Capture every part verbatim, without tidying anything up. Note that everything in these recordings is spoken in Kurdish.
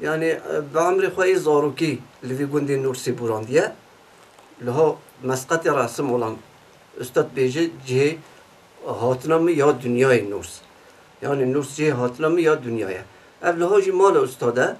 Yanî, e, bi emrê xwe yê zarokî li vî gundê Nûrsî bûrandiye. Liha Mesqetê resim olan ustad bêje cihê hatina min ya dinyayê Nûrs. Yanî Nûrs cihê hatina min ya dinyayê. Ev liha jî mala ustad e.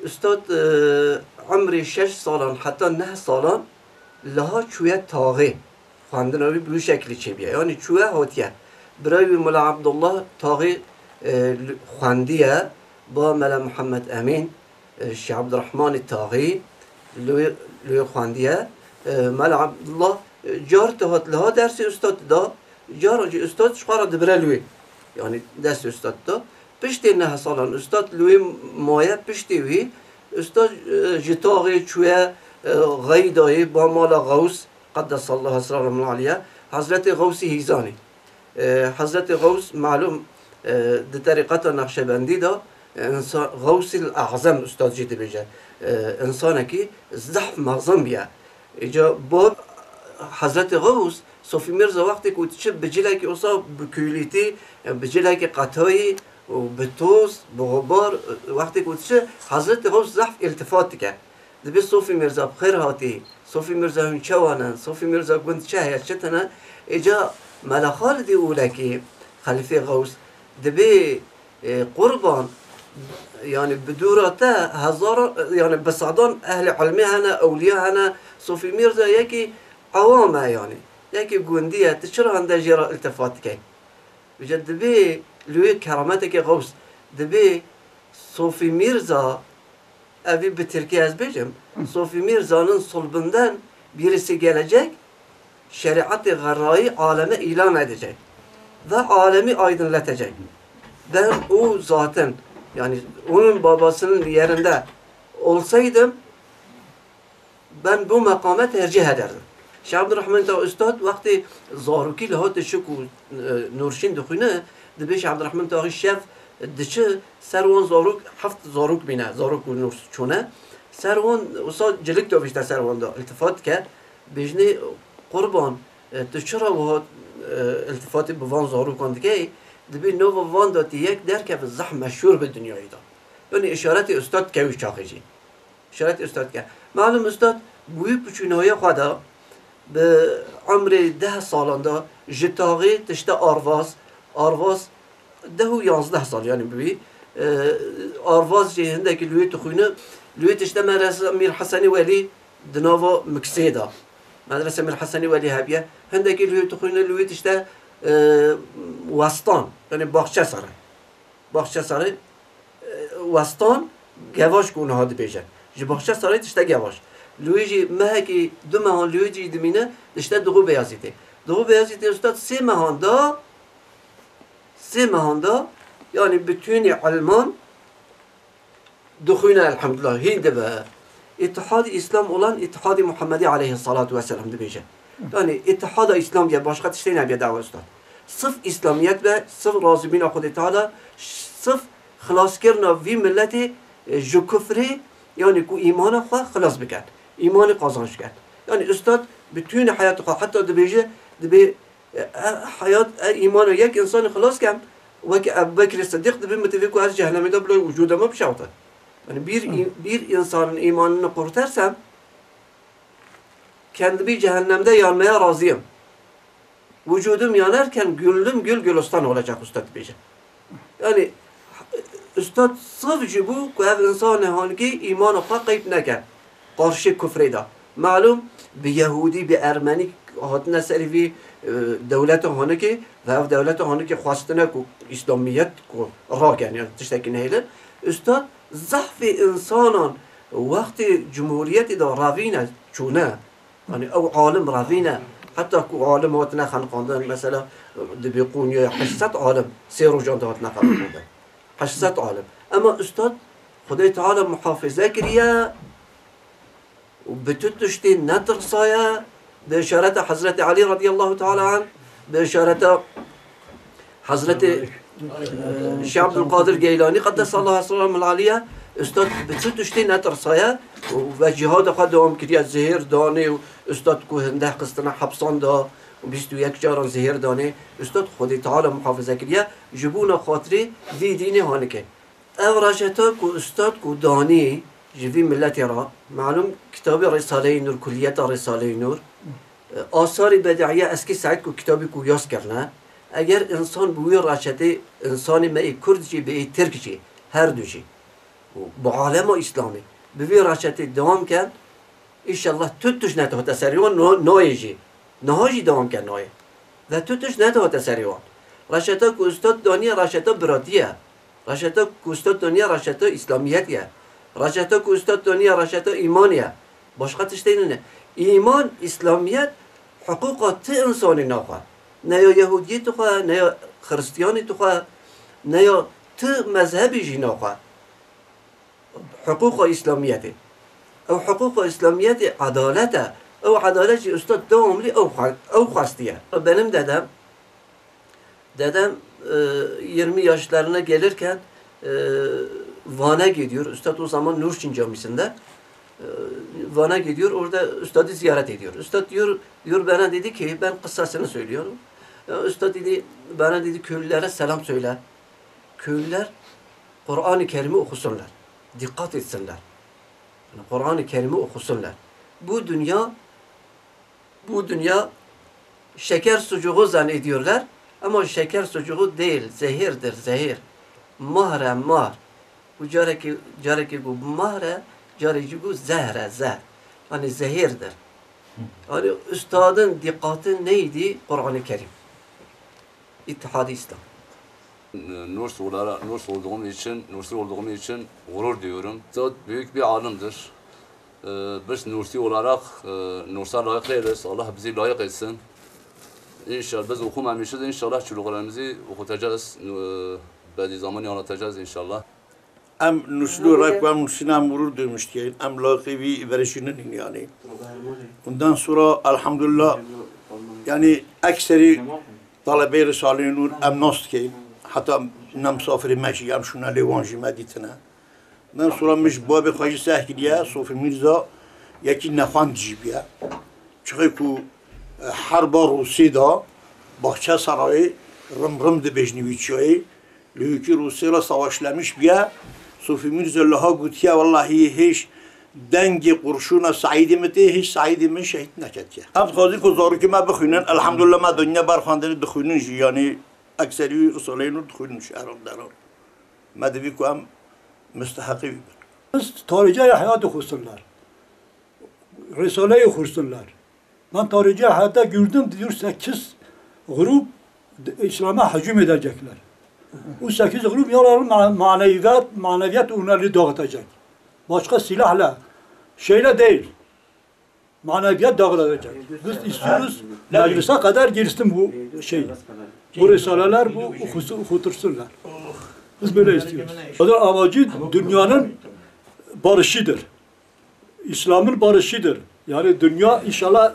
Ustad, e, emrê şeş salan heta neh salan liha çûye taxê. Xwendina wî bi wî şeklî çêbûye. Yanî çûye hatiye. Birayê wî Mela Abdullah taxê, e, li-, xwendiye. Ba Mela Muhammed Emîn, e, Şêx Abdurrahmanê taxê li wê, li wê xwendiye. E, Mela Abdullah, e, car dihat liha dersê ustad dida. Cara jî ustad ji xwe re dibire li wê. Yanî destê ustad dida. Piştê neh salan ustad li wê maye, piştê wî ustad, e, ji taxê çûye, e, Xeydayê, ba mala Xews, qeddesallahu esrarahumul aliye, Hezretê Xewsî Hîzanî. E, Hezretê Xews, malûm, e, di terîqeta Nexşebendî de, e, insa-, Xewsîl Azem ustad jî dibêje. E, insanekî zehf mezin bûye. Îca bo Hezretê Xews, Sofî Mîrza wextê ku diçe bi cilekî wisa bi kûlîtî, bi cilekî qetayî û bi toz, bi xubar, wextê ku diçe, Hezretê Xews zehf îltifat dike. Dibê Sofî Mîrza bi xêr hatî, Sofî Mîrza hûn çawa ne, Sofî Mîrza gund çi heye, çi tune? Îca Mela Xalidê Olekî, Xelîfê Xews, dibê, e, qurban, yanî bi dûra te hezar, yanî bi sedan ehlê ilmê hene, ewliya hene, Sofî Mîrza yekî ewam e yanî. Yekî gundî ye, tu çira hinde jê re îltifat dikey? Îca dibê li wê kerametekê Xews, dibê Sofî Mîrza, evî bi tirkî ez bêjim, Sofî Mîrza'nın sulbünden birisi gelecek, şeriatê xerrayî aleme îlan edecek ve alemi aydınlatacak. Ben o zaten, yani onun babasının yerinde olsaydım, ben bu makame tercih ederdim. Şêx Abdurrahman Tax Ustad wextê zarokî li hate çi ku, e, Nûrşîn dixwîne, dibê Şêx Abdurrahman Taxî şev diçi ser wan zarok, heft zarok bîne, zarok û Nûr çûne. Ser wan wisa cilik davêjte ser wan de, îltifat dike. Bêjinê, qurban, e, tu çira wiha, e, îltifatê bi van zarokan dikey? Dibê nava van de tê yek derkeve zehf meşhûr bi dinyayê de. Yanî îşaretê ustad dike wî çaxê jî. Şeret ustad ke. Malum ustad bi wî piçûnaya xwe de, bi emrê deh salan de ji taxê tişte arvaz, arvaz deh û yanzdeh sal, yanî bi wî, e, arvaz jî hindekî li wê dixwîne, li wê tişte medrese Mîr Hesenî Welî di nava Miksê de. Medrese Mîr Hesenî Welî hebiye. Hindekî li wê dixwîne, li wê tişte, e, Westan, yanî Baxçesaray. Baxçesaray, e, Westan Gevaş ku niha dibêje. Ji Baxçesaray tişte Gevaş. Li wê jî mehekî, du mehan li wê jî dimîne, dişte Dixû Beyazîtê. Dixû Beyazîtê ustad sê mehan da, sê mehan da, yanî bi tûnî ilman dixwîne elhamdulillah, hîn dibe. Îtihadî Îslam olan Îtihadî Muhammedî aleyhissalatu vesselam dibêje. Yanî îtihada Îslam diye başqa tiştê nebiye dawa ustad. Sif Îslamiyet be, sif razîbîna Xwedê Teala, sif xilaskirina vî miletê, e, ji kufrê, yanî ku îmana xwe xilas bikin. Îmanê qazanc bikin. Yanî ustad bi tûnî heyata xwe heta dibêje, dibê, e, e, heyat, e, îmana yek însanî xilas kem, weke Ebu Bekrê Sidîq dibê min divê ku ez cehennemê de bila wicûda me bişewte. Yani bir, in- bir insanın imanını kurtarsam, kendimi cehennemde yanmaya razıyım. Vücudum yanarken gönlüm gül gülistan olacak, ustad dibêje. Yani ustad sırf ji bo ku ev insanê hanikê îmana xwe qeyp neke, qarşî kufrê de. Malum, bi Yehûdî, bi Ermenî hatine serî vî, e, dewleta hanikê ve ev dewleta hanikê xwestine ku îslamiyet ku raken, yani tiştekî nehêlin. Ustad zehfê insanan wextê cumhuriyetê de revîne çûne. Yanî ew alim revîne. Heta ku alim hatine xeniqandin, mesela, di Bêqûniyê heşt sed alim sê rojan de hatine xeniqandin. Heşt sed alim. Ema ustad Xwedê Teala muhafize kiriye û bi tu tiştê netirsaye, bi işareta Hezretî Elî radiyallahu teala anh, bi işareta Hezretî, e, Şêx Abdulkadir Geylanî qeddesallahu esrarahumul aliye, ustad bi tu tiştê netirsaye û ve cihada xwe dewam kiriye, zihêr danê û ustad ku hindeh xistine hepsan de û bîst û yek caran zihêr danê, ustad Xwedê Teala muhafize kiriye, ji bona xatirê vî dînê hanike. Ev reçeta ku ustad ku danî ji vî miletê re, malûm kitabê Rîsaleyê Nûr, kulliyeta Rîsaleyê Nûr, e, asarî bedi'iye Eskî Seîd ku kitabê ku yaz kirine, eger însan bi wî reçetê, însanê me ê Kurd jî, bi ê Tirk jî, her du jî, û bi alema Îslamê, bi vî reçetê dewam ken, înşallah tu tişt nedihote serê wan, no-, noyê jî. Niha jî dewam ken noyê. Ve tu tişt nedihote serê wan. Reçeta ku ustad daniye, reçeta biratî ye. Reçeta ku ustad daniye, reçeta îslamiyet ye. Reçeta ku ustad daniye, reçeta îman ye. Başqa tiştê nîne. Îman, îslamiyet, hiqûqa ti însanî naxwe. Ne ya Yehûdiyê dixwe, ne ya Xiristiyanî dixwe, ne ya ti mezhebî jî naxwe. Hiqûqa Îslamiyetê. Ew hiqûqa Îslamiyetê edalet e. Ew edalet jî ustad devamlî ew xwe-, ew xwestiye. Benim dedem, dedem, e, yirmi yaşlarına gelirken, e, Van'a gidiyor. Üstad o zaman Nurçin Camisi'nde, e, Van'a gidiyor. Orada üstadı ziyaret ediyor. Üstad diyor, diyor bana dedi ki, ben kıssasını söylüyorum. E, Üstad dedi, bana dedi, köylülere selam söyle. Köylüler Kur'an-ı Kerim'i okusunlar. Dikkat etsinler. Yani Kur'an-ı Kerim'i okusunlar. Bu dünya, bu dünya şeker sucuğu zannediyorlar. Ama şeker sucuğu değil, zehirdir, zehir. Mahr e, mahr. Bu carekî, carekî ku mahr e, carekî ku zehr e, zehr. Yani zehirdir. Yani üstadın dikkati neydi? Kur'an-ı Kerim. İttihad-ı İslam. Nurs olarak, Nurs olduğum için, Nursi olduğum için gurur duyuyorum. Üstad büyük bir alimdir. Ee, biz Nursi olarak, e, Nurs'a layık değiliz. Allah bizi layık etsin. İnşallah biz okumamışız. İnşallah çocuklarımızı okutacağız. Ee, Bediüzzaman'ı anlatacağız inşallah. Em Nurslû rek ku em Nurslî ne em gurur duymuştî. Em laqî vî verişî nînin yanî. Ondan sonra elhamdülillah, yanî ekserî talebeyê Risaleyê Nûr em nas dikeyin. Heta ne misafirê me jî em şûne lê wan jî me dîtine. Ondan sonra min ji babê xwe jî seh kiriye, Sofî Mîrza yekî nexwend jî biye. Çixê ku, e, herba Rûsê de Baxçesarayê rim rim dibêjin wî çiyayê. Li wî kî Rûsê re savaşlemiş biye. Sofî Mîrza liha gotiye, wellahî hêj dengê qurşûna Seîdê min tê, hêj Seîdê min şehîd neketiye. Em dixwazin ku zarokê me bixwînin, elhamdulillah me dinya ber xwendinê dixwînin jî, yanî ekserî wî Risaleyê Nûr dixwînin ji Iraq deran. Me divî ku em misteheqî wî bin. Biz tarîca ya heyatê xwe sirler. Risaleyê xwe sirler. Ben tarihçi heyata gördüm, diyor, sekiz grup İslam'a hücum edecekler. Bu sekiz grup yalan ma-, maneviyat, maneviyat onları dağıtacak. Başka silahla, şeyle değil. Maneviyat dağılacak. Biz istiyoruz, meclise kadar girsin bu şey. Bu risaleler, bu husu-, otursunlar. Biz böyle istiyoruz. O da amacı dünyanın barışıdır. İslam'ın barışıdır. Yani dünya inşallah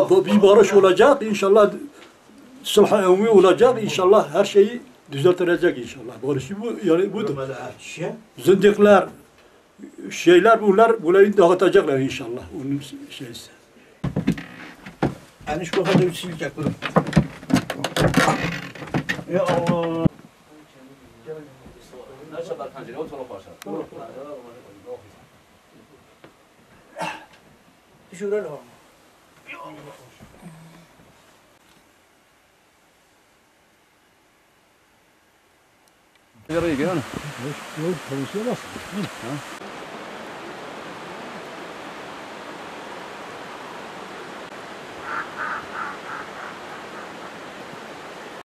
bu, bir barış olacak, inşallah sulh-u umumi olacak, inşallah her şeyi düzeltilecek inşallah. Barışı bu, yani budur. Zindikler, şeyler bunlar, bunları dağıtacaklar inşallah. Onun şeysi. Enişte hadi bir silik yakın. Ya Allah. Şurada. Yok, yok, konuşuyor bak. Ha?